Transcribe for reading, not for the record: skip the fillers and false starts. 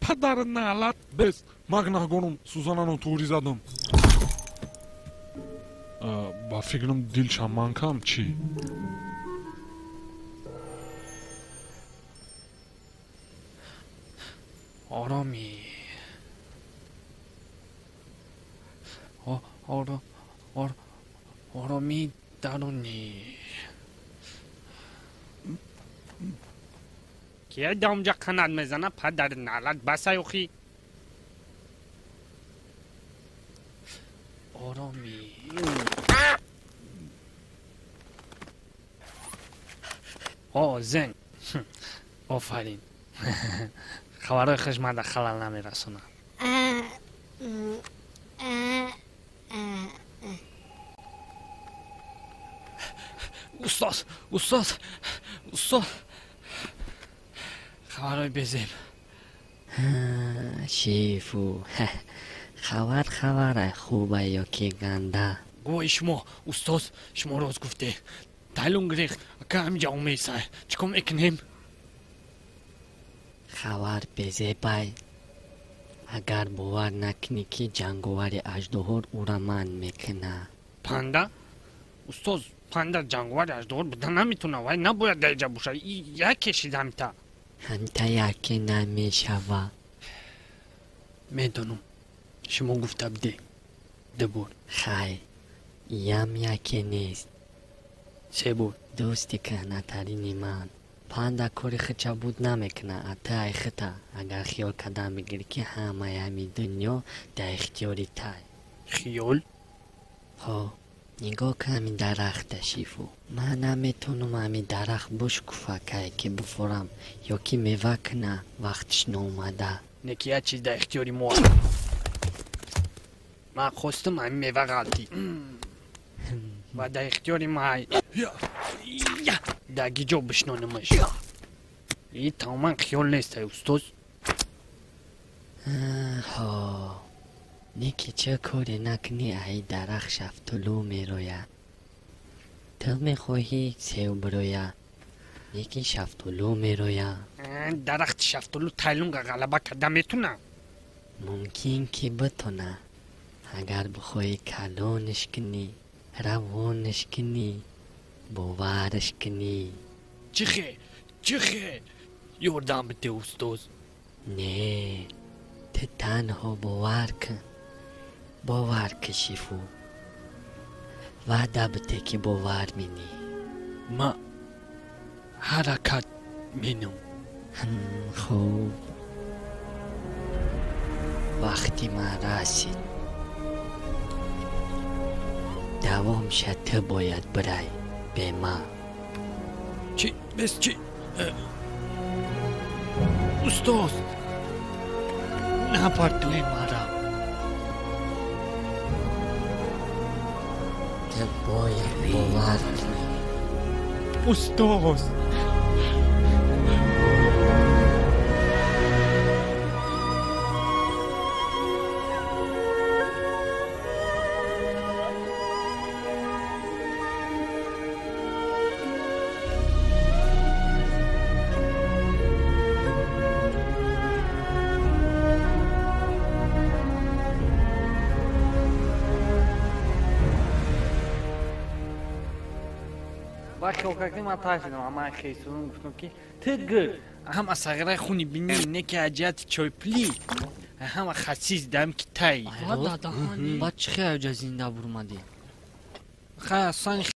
Падар налат бес ман гунаҳгорум сӯзанаро туғри задам. Ба фикрам дилшам ман кам чӣ? Ороми. Ороми дарунӣ. Кия да онҷа қанат мезана падари налат басай охи. Ороми. О, зен. Офарин. Хабарҳои хуш мада халал намерасонад. Устоз, устоз, устоз. Хабарҳои безеб. Шифу. Хабар хабара хуба ё ки ганда? Гӯи шумо, устоз, шумо рост гуфте. Тайлун гирехт, ака ҳамиҷа омесай. Чӣ кор мекунем? Хабар безебай. Агар бовар накунӣ ки ҷанговари аждуҳор ӯра манъ мекунад. Панда? Устоз, панда ҷанговари аждуҳор буда наметавонад. Вай набояд дар иҷа бошад. Яке шида ҳамита. Ҳамита яке намешавад. Медонам. Шумо гуфта будед. Ду бор. Хай, иям яке нест. Се бор. Дӯсти кӯҳнатарини ман. Панда кори худша буд намекунад, а ту ай хута, агар хиёл кардан бигирӣ ки ҳамаи ҳамин дунё дар ихтиёри тай. Хиёл? Ҳо, нигоҳ кун ҳамин дарахта, Шифу. Ман наметавонам ҳамин дарахт бишкуфа кае ки бифорам ё ки мева куна вақтиш ноомада. Не ки як чиз дар ихтиёри мо аст. Ман хостам ҳамин мева ғалтӣ. Ва дар ихтиёри май. Дар гиҷо бишнонамаш. И тамоман хиёл нест, ай устоз. Ҳо, не ки чӣ коре накунӣ аи дарахт шафтолу мерояд. Ту мехоҳӣ сев бирояд, не ки шафтолу мерояд. Дарахти шафтолу тайлунга ғалаба карда метавонад? Мумкин ки битонад, агар бихоҳӣ калонаш кунӣ, равонаш кунӣ, бовараш кунӣ. Чӣ хе? Чӣ хе? Ёрдам бите, устоз. Не, ту танҳо бовар кун. Бовар кун, Шифу. Ваъда бите ки бовар менӣ. Ма ҳаракат менам. Хуб. Вақти ман расид. Давом ша ту бояд бирай, бе ман. Чӣ? Бес чӣ? Устоз, напартои мара. Ту бояд бовар кунӣ. Устоз. Хиёл кардем, ман тарсидам, ман хесурум гуфтам ки ту гир ҳама сағираи хуни бинӣ, не ки аз ҷиҳати чойпулӣ ҳама хасис дам ки тай. Баъд чӣ хел аҷа зинда бурмадӣ? Хай, асан.